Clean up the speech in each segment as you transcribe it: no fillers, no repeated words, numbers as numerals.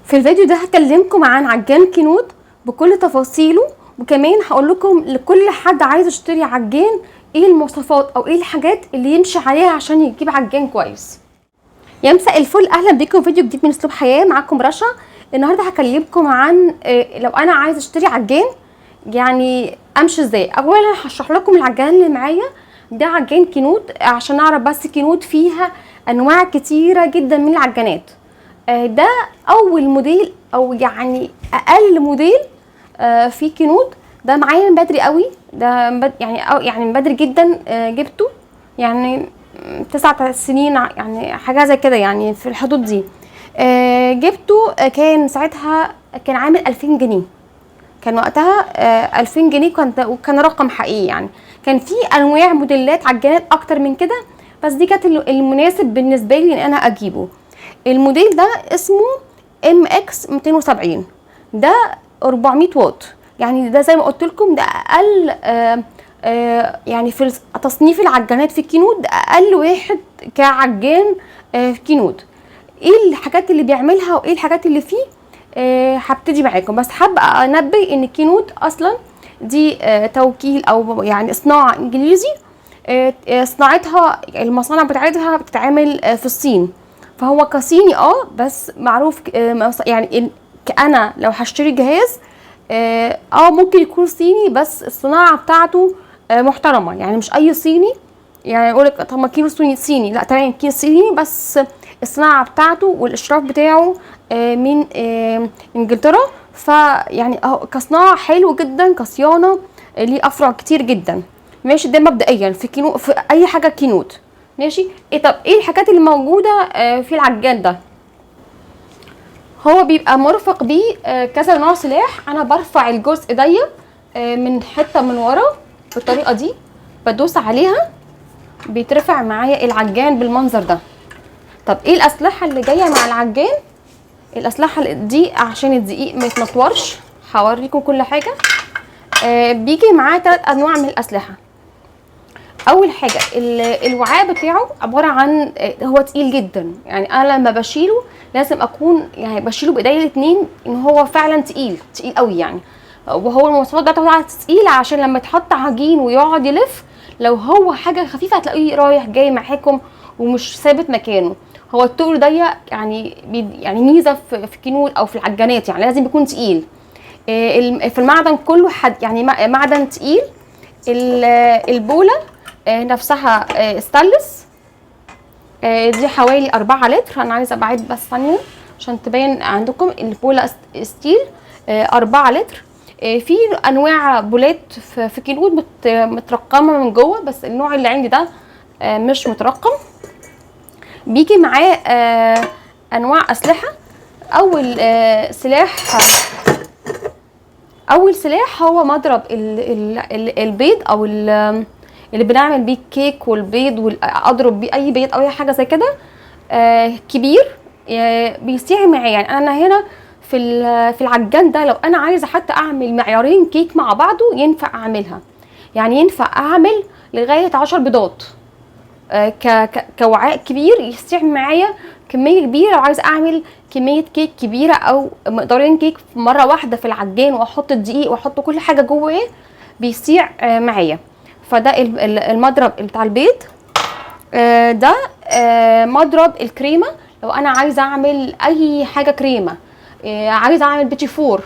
في الفيديو ده هكلمكم عن عجان كينوود بكل تفاصيله، وكمان هقول لكم لكل حد عايز يشتري عجان ايه المواصفات او ايه الحاجات اللي يمشي عليها عشان يجيب عجان كويس. يا مساء الفل، اهلا بيكم في فيديو جديد من اسلوب حياة، معاكم رشا. النهارده هكلمكم عن لو انا عايز اشتري عجان يعني امشي ازاي. اولا هشرح لكم العجان اللي معايا ده، عجان كينوود، عشان اعرف بس كينوود فيها انواع كتيرة جدا من العجانات. ده اول موديل او يعني اقل موديل في كينوود. ده معايا من بدري قوي، ده يعني أو يعني من بدري جدا، جبته يعني 9 سنين، يعني حاجة زي كده، يعني في الحدود دي. جبته، كان ساعتها كان عامل 2000 جنيه، كان وقتها 2000 جنيه، وكان رقم حقيقي. يعني كان في انواع موديلات عجانات اكتر من كده، بس دي كانت المناسب بالنسبة لي ان انا اجيبه. الموديل ده اسمه MX 270، ده 400 واط، يعني ده زي ما قلت لكم ده اقل، يعني في تصنيف العجانات في كينوود ده اقل واحد كعجان في كينوود. ايه الحاجات اللي بيعملها وايه الحاجات اللي فيه؟ هبتدي معاكم، بس حابة انبه ان كينوود اصلا دي توكيل او يعني صناعة انجليزي، صناعتها المصانع بتاعتها بتتعمل في الصين، فهو كصيني بس معروف، يعني انا لو هشتري جهاز، ممكن يكون صيني بس الصناعة بتاعته محترمه، يعني مش اي صيني. يعني يقولك طب ما كيلو صيني صيني، لا تمام كيلو صيني بس الصناعة بتاعته والاشراف بتاعه من انجلترا، فيعني اهو كصناعة حلو جدا، كصيانه، ليه افرع كتير جدا. ماشي، ده مبدئيا في كينو في اي حاجة كينوود. ماشي، ايه طب ايه الحاجات اللي موجودة في العجان ده؟ هو بيبقى مرفق بيه كذا نوع سلاح. انا برفع الجزء دي من حتة من ورا بالطريقة دي، بدوس عليها بيترفع معايا العجان بالمنظر ده. طب ايه الاسلحة اللي جاية مع العجان؟ الاسلحة دي عشان الدقيق ما يتنطورش، هوريكم كل حاجة. بيجي معاه 3 انواع من الاسلحة. اول حاجة الوعاء بتاعه عبارة عن، هو تقيل جدا، يعني انا لما بشيله لازم اكون يعني بشيله بايديا الاتنين، ان هو فعلا تقيل تقيل قوي يعني. وهو المواصفات بتاعته طبعا تقيلة عشان لما يتحط عجين ويقعد يلف، لو هو حاجة خفيفة هتلاقيه رايح جاي معاكم ومش ثابت مكانه. هو التقل ده يعني يعني ميزة في كينوود او في العجانات، يعني لازم يكون تقيل. في المعدن كله حد يعني معدن تقيل. البوله نفسها، ستانلس، دي حوالي 4 لتر. انا عايزه ابعد بس ثانية عشان تبين عندكم البوله steel، 4 لتر. في انواع بولات في كينوود مترقمه من جوه، بس النوع اللي عندي ده، مش مترقم. بيجي معاه، انواع اسلحة. اول سلاح هو مضرب البيض او اللي بنعمل بيه الكيك والبيض، اضرب بيه اي بيض او اي حاجة زي كده، كبير، بيسيع معايا. يعني انا هنا في العجان ده لو انا عايزه حتى اعمل معيارين كيك مع بعضه ينفع اعملها، يعني ينفع اعمل لغاية 10 بيضات، كوعاء كبير يسيع معايا كمية كبيرة. لو عايزه اعمل كمية كيك كبيرة او مقدارين كيك مرة واحدة في العجان واحط الدقيق واحط كل حاجة جوه بيسيع معايا. فده المضرب بتاع البيض. ده، مضرب الكريمة. لو انا عايزه اعمل اي حاجة كريمة، عايزه اعمل بيتي فور،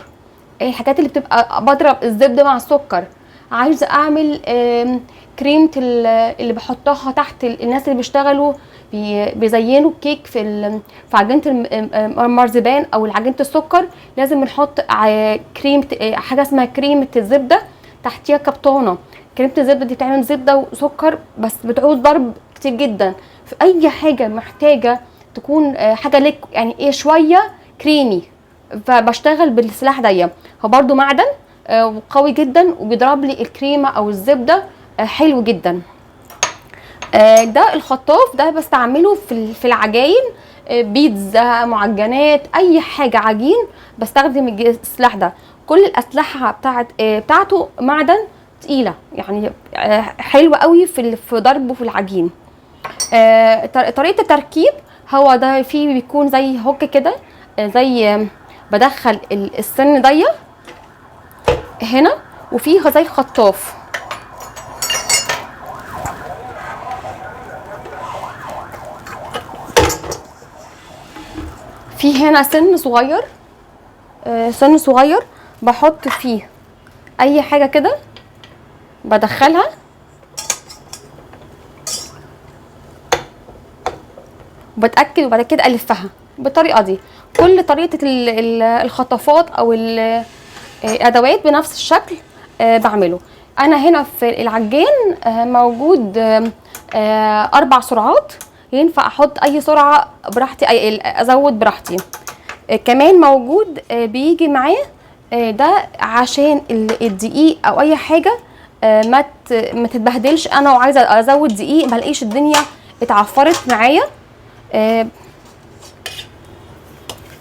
الحاجات اللي بتبقى بضرب الزبدة مع السكر، عايزه اعمل، كريمة اللي بحطها تحت الناس اللي بيشتغلوا بيزينوا الكيك في عجينه المرزبان او عجينه السكر، لازم بنحط كريمة، حاجة اسمها كريمة الزبدة تحتيها كبطانه. كريمة الزبدة دي بتعمل زبدة وسكر، بس بتعوز ضرب كتير جدا. في اي حاجة محتاجه تكون، حاجة لك يعني ايه شوية كريمي، فبشتغل بالسلاح ده. هو برده معدن، وقوي جدا وبيضرب لي الكريمة او الزبدة، حلو جدا. ده الخطاف، ده بستعمله في العجاين، بيتزا، معجنات، اي حاجة عجين بستخدم السلاح ده. كل الاسلحة بتاعته معدن تقيلة، حلوة قوي في ضربه في العجين. طريقه التركيب هو ده فيه بيكون زي هوك كده، زي بدخل السن دي هنا، وفيه زي خطاف. في هنا سن صغير، سن صغير بحط فيه اي حاجة كده بدخلها، وبتاكد، وبعد كده الفها بالطريقة دي. كل طريقه الخطافات او الادوات بنفس الشكل بعمله. انا هنا في العجان موجود 4 سرعات، ينفع احط اي سرعة براحتي، اي ازود براحتي. كمان موجود بيجي معاه ده عشان الدقيق او اي حاجة ما تتبهدلش. انا وعايزه ازود دقيق ما الاقيش الدنيا اتعفرت معايا.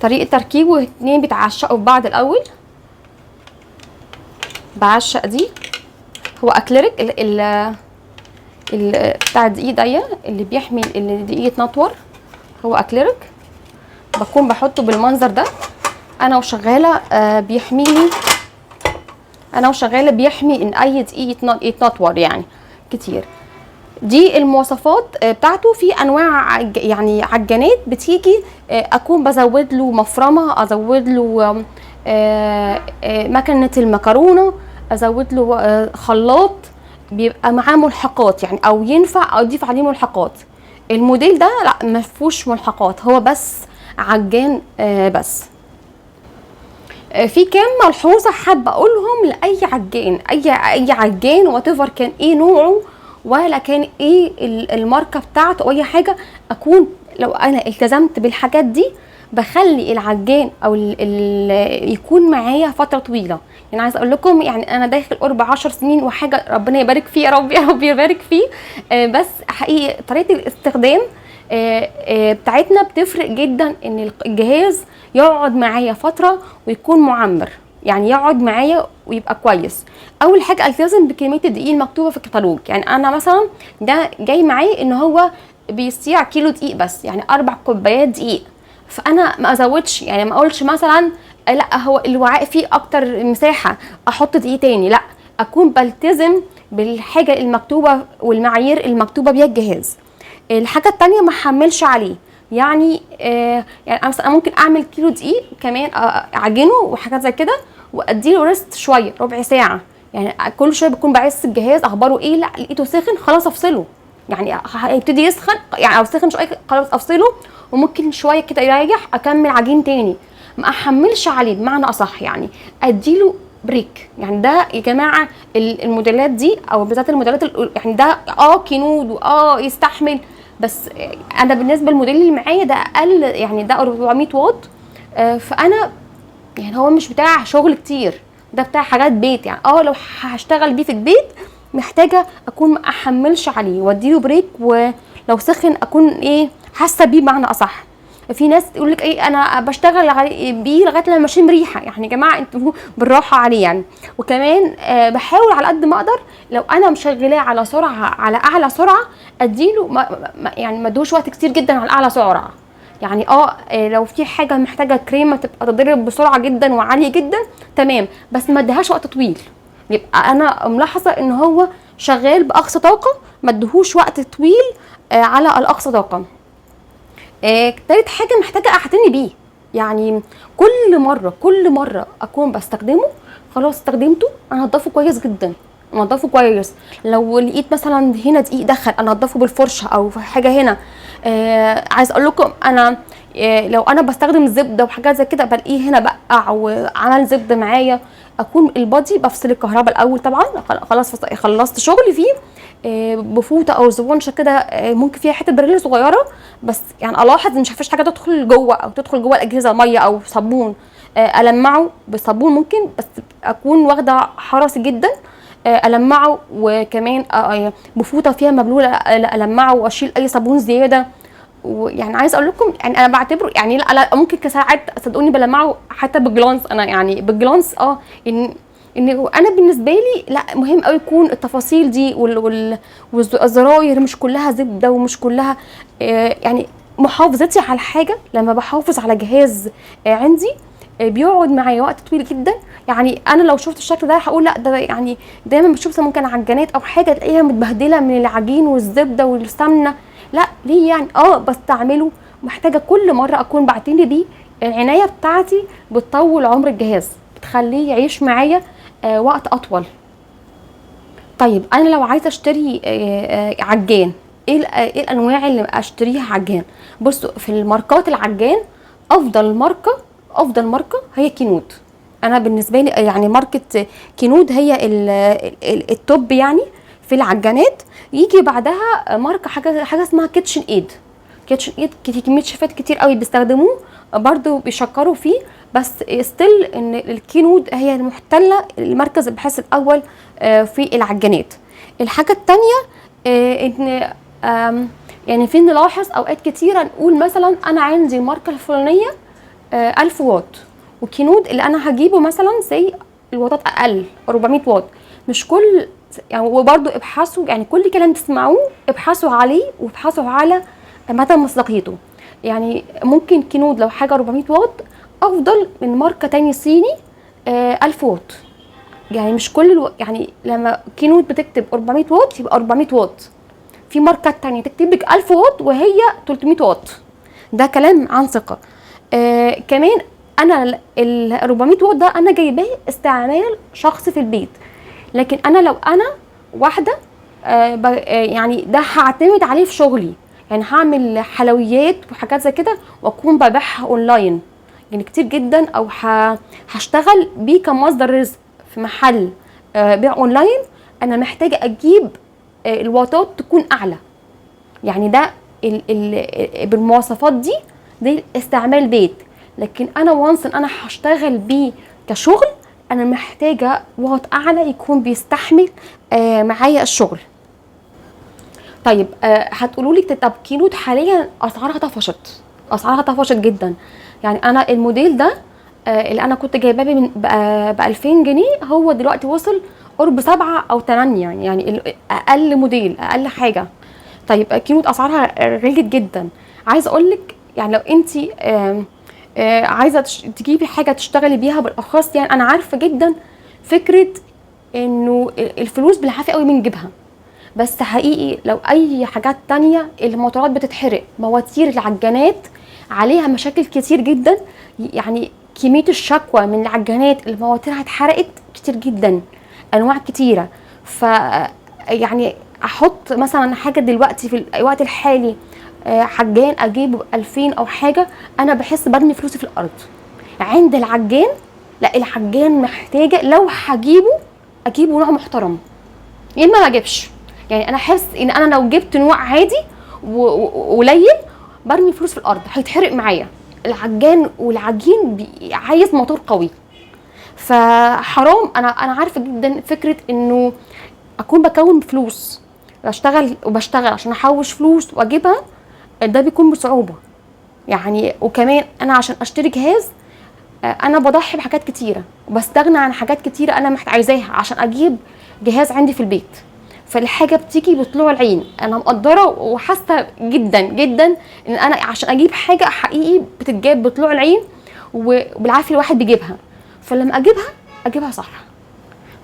طريقه تركيبه 2 بيتعشقوا في بعض الاول. بعشق دي، هو اكليريك ال بتاع الدقيق ده اللي بيحمي الدقيق يتنطور، هو اكليريك. بكون بحطه بالمنظر ده انا وشغالة، بيحميني انا وشغالة، بيحمي ان اي دقيق يتنطور يعني كتير. دي المواصفات بتاعته. في انواع يعني عجانات بتيجي اكون بزود له مفرمه، ازود له مكنه المكرونه، ازود له خلاط، بيبقى معاه ملحقات يعني، او ينفع اضيف عليه ملحقات. الموديل ده لا، ما فيهوش ملحقات، هو بس عجان بس. في كام ملحوظة حابة اقولهم لاي عجان، اي عجان whatever كان ايه نوعه ولا كان ايه الماركة بتاعته او اي حاجة، اكون لو انا التزمت بالحاجات دي بخلي العجان او يكون معايا فترة طويلة. يعني عايزه اقول لكم يعني انا داخل قرب 10 سنين وحاجه، ربنا يبارك فيه يا رب، يا رب يبارك فيه. بس حقيقي طريقه الاستخدام بتاعتنا بتفرق جدا، ان الجهاز يقعد معايا فترة ويكون معمر، يعني يقعد معايا ويبقى كويس. اول حاجة التزم بكمية الدقيق المكتوبة في الكتالوج. يعني انا مثلا ده جاي معايا ان هو بيصيع كيلو دقيق بس، يعني 4 كوبايات دقيق، فانا ما ازودش، يعني ما اقولش مثلا لا هو الوعاء فيه اكتر مساحة احط دقيق تاني، لا، اكون بلتزم بالحاجة المكتوبة والمعايير المكتوبة بيها الجهاز. الحاجة التانية ما احملش عليه، يعني يعني مثلا ممكن اعمل كيلو دقيق كمان اعجنه وحاجات زي كده، واديله rest شوية ربع ساعة، يعني كل شوية بكون بعس الجهاز اخباره ايه، لا لقيته سخن خلاص افصله، يعني هيبتدي يسخن يعني او سخن شوية خلاص افصله، وممكن شوية كده يريح اكمل عجين تاني. ما احملش عليه بمعنى اصح، يعني اديله break. يعني ده يا جماعة الموديلات دي او بالذات الموديلات يعني ده كنود يستحمل، بس انا بالنسبة للموديل اللي معايا ده اقل، يعني ده 400 واط، فانا يعني هو مش بتاع شغل كتير، ده بتاع حاجات بيت. يعني لو هشتغل بيه في البيت محتاجه اكون ما احملش عليه واديله break، ولو سخن اكون ايه حاسه بيه بمعنى اصح. في ناس تقول لك ايه انا بشتغل بيه لغاية لما اشم ريحه، يعني يا جماعة انتوا بالراحة عليه يعني. وكمان بحاول على قد ما اقدر لو انا مشغلاه على سرعة، على اعلى سرعة اديله يعني ما ادوش وقت كتير جدا على اعلى سرعة. يعني لو في حاجة محتاجه كريمة تبقى تضرب بسرعة جدا وعاليه جدا تمام، بس ما اديهاش وقت طويل. يبقى انا ملاحظة ان هو شغال باقصى طاقة، ما اديهوش وقت طويل على الاقصى طاقة. تالت حاجة محتاجه اعتني بيه، يعني كل مرة اكون بستخدمه خلاص استخدمته انضفه كويس جدا، انضفه كويس. لو لقيت مثلا هنا دقيق دخل انضفه بالفرشه او حاجة هنا. عايز اقول لكم انا لو انا بستخدم زبدة وحاجات زي كده بلاقيه هنا بقع وعمل زبدة معايا، اكون البادي بفصل الكهرباء الاول طبعا، خلاص خلصت شغلي فيه بفوطه او زبونشه كده، ممكن فيها حتة بريل صغيرة بس، يعني الاحظ ان مش فيش حاجة تدخل جوه او تدخل جوه الاجهزة مية او صابون، المعه بصابون ممكن، بس اكون واخده حرصي جدا، المعه، وكمان بفوطه فيها مبلوله المعه واشيل اي صابون زيادة. ويعني عايز اقول لكم يعني انا بعتبره يعني لا ممكن كساعات صدقوني بلمعه حتى بال glance، انا يعني بال glance ان انا بالنسبة لي لا مهم قوي يكون التفاصيل دي والزراير مش كلها زبدة ومش كلها يعني محافظتي على الحاجة. لما بحافظ على جهاز عندي بيقعد معايا وقت طويل جدا. يعني انا لو شفت الشكل ده هقول لا ده يعني دايما بشوف ممكن عجانات او حاجة تلاقيها متبهدله من العجين والزبده والسمنه، لا ليه يعني؟ بستعمله، محتاجه كل مرة اكون بعتني بيه. العناية بتاعتي بتطول عمر الجهاز، بتخليه يعيش معايا وقت اطول. طيب انا لو عايزه اشتري عجان، ايه الانواع اللي اشتريها عجان؟ بصوا في الماركات العجان افضل ماركة هي كينود. انا بالنسبة لي يعني ماركة كينود هي ال top يعني في العجانات. يجي بعدها ماركة حاجة اسمها كيتشن ايد. كيتشن ايد كمية شيفات كتير قوي بيستخدموه، برضو بيشكروا فيه، بس still ان الكينود هي المحتلة المركز البحث الاول في العجانات. الحاجة الثانية ان يعني في نلاحظ اوقات كتيرة نقول مثلا انا عندي الماركة الفلانية 1000 واط، وكينود اللي انا هجيبه مثلا زي الواطات اقل 400 واط. مش كل يعني، وبرده ابحثوا، يعني كل كلام تسمعوه ابحثوا عليه وابحثوا على مدى مصداقيته. يعني ممكن كينود لو حاجة 400 واط افضل من ماركة تاني صيني 1000 واط. يعني مش كل يعني لما كينود بتكتب 400 واط يبقى 400 واط، في ماركات تانية تكتب لك 1000 واط وهي 300 واط. ده كلام عن ثقة. كمان انا ال 400 واط ده انا جايباه استعمال شخص في البيت، لكن انا لو انا واحدة يعني ده هعتمد عليه في شغلي، يعني هعمل حلويات وحاجات زي كده واكون ببيعها اونلاين يعني كتير جدا، او هشتغل بيه كمصدر رزق في محل بيع اونلاين. انا محتاجه اجيب الواطات تكون اعلى، يعني ده بالمواصفات دي استعمال بيت. لكن انا once ان انا هشتغل بيه كشغل، انا محتاجه واط اعلى يكون بيستحمل معايا الشغل. طيب هتقولوا لي طب كينود حاليا اسعارها طفشت، اسعارها طفشت جدا. يعني انا الموديل ده اللي انا كنت جايباه ب 2000 جنيه، هو دلوقتي وصل قرب 7 او 8، يعني اقل موديل اقل حاجة. طيب كينود اسعارها غليت جدا. عايزه اقول لك يعني لو انت عايزه تجيبي حاجة تشتغلي بيها بالاخص، يعني انا عارفه جدا فكرة انه الفلوس بالعافية قوي بنجيبها، بس حقيقي لو اي حاجات تانية الموتورات بتتحرق، مواتير العجانات عليها مشاكل كتير جدا، يعني كمية الشكوى من العجانات اللي مواتيرها اتحرقت كتير جدا، انواع كتيرة. ف يعني احط مثلا حاجة دلوقتي في الوقت الحالي عجان اجيبه ب 2000 او حاجة، انا بحس برمي فلوسي في الارض. عند العجان لا، العجان محتاجه لو هجيبه اجيبه نوع محترم، يا اما ما اجيبش. يعني انا احس ان انا لو جبت نوع عادي وقليل برمي فلوس في الارض، هيتحرق معايا العجان، والعجين عايز موتور قوي، فحرام. انا عارفه جدا فكرة انه اكون بكون فلوس، بشتغل وبشتغل عشان احوش فلوس واجيبها، ده بيكون بصعوبة يعني. وكمان انا عشان اشتري جهاز انا بضحي بحاجات كتيرة وبستغنى عن حاجات كتيرة انا عايزاها عشان اجيب جهاز عندي في البيت. فالحاجه بتيجي بطلوع العين، انا مقدره وحاسه جدا جدا ان انا عشان اجيب حاجة حقيقي بتتجاب بطلوع العين وبالعافيه الواحد بيجيبها، فلما اجيبها اجيبها صح.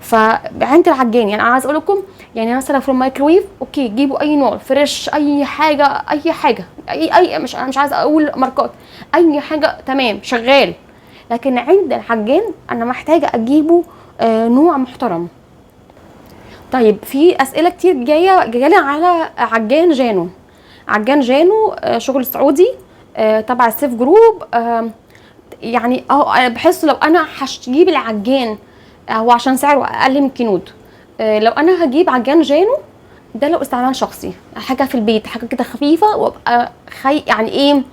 فعند العجان يعني انا عايز اقول لكم، يعني مثلا في الميكروويف okay جيبوا اي نوع فريش، اي حاجة، اي حاجة، اي اي مش انا مش عايزه اقول ماركات، اي حاجة تمام شغال. لكن عند العجان انا محتاجه اجيبه نوع محترم. طيب في اسئلة كتير جاية لي على عجان جانو. عجان جانو شغل سعودي تبع السيف جروب. يعني انا بحس لو انا هجيب العجان هو عشان سعره اقل من كينود، لو انا هجيب عجان جانو ده لو استعمال شخصي، حاجة في البيت، حاجة كده خفيفة وابقى يعني ايه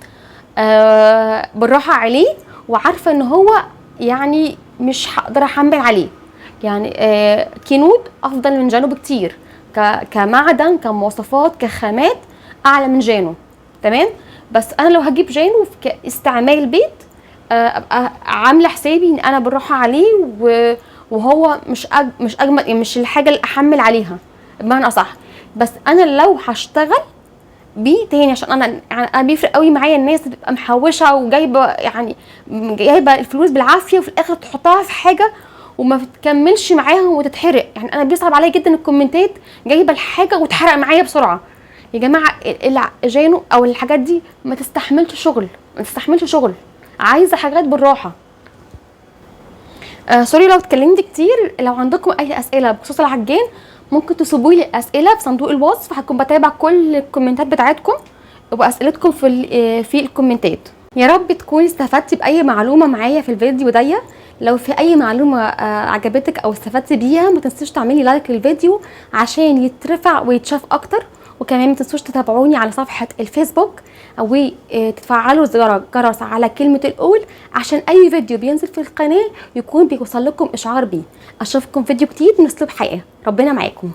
بالراحة عليه، وعارفه ان هو يعني مش هقدر احمل عليه. يعني كينود افضل من جانو بكتير، كمعدن، كمواصفات، كخامات اعلى من جانو تمام. بس انا لو هجيب جانو كاستعمال بيت ابقى عامله حسابي ان انا بالراحة عليه، وهو مش مش اجمل، مش الحاجة اللي احمل عليها بمعنى اصح. بس انا لو هشتغل بيه تاني، عشان انا يعني انا بيفرق قوي معايا الناس اللي بتبقى محوشه وجايبه يعني جايبه الفلوس بالعافية وفي الاخر تحطها في حاجة وما تكملش معاهم وتتحرق. يعني انا بيصعب عليا جدا الكومنتات جايبه الحاجة وتحرق معايا بسرعة. يا جماعة الجانو او الحاجات دي ما تستحملش شغل، ما تستحملش شغل، عايزه حاجات بالراحة. sorry لو اتكلمت كتير. لو عندكم اي اسئلة بخصوص العجان ممكن تسيبوا لي الاسئلة في صندوق الوصف، هكون بتابع كل الكومنتات بتاعتكم واسئلتكم في الكومنتات. يا رب تكوني استفدتي باي معلومة معايا في الفيديو ده. لو في اي معلومة عجبتك او استفدتي بيها ما تنسيش تعملي like للفيديو عشان يترفع ويتشاف اكتر، وكمان ما تنسوش تتابعوني على صفحة الفيسبوك وتفعلوا زر الجرس على كلمة الاول عشان اي فيديو بينزل في القناة يكون بيوصل لكم اشعار بيه. اشوفكم فيديو جديد من اسلوب حياة. ربنا معاكم.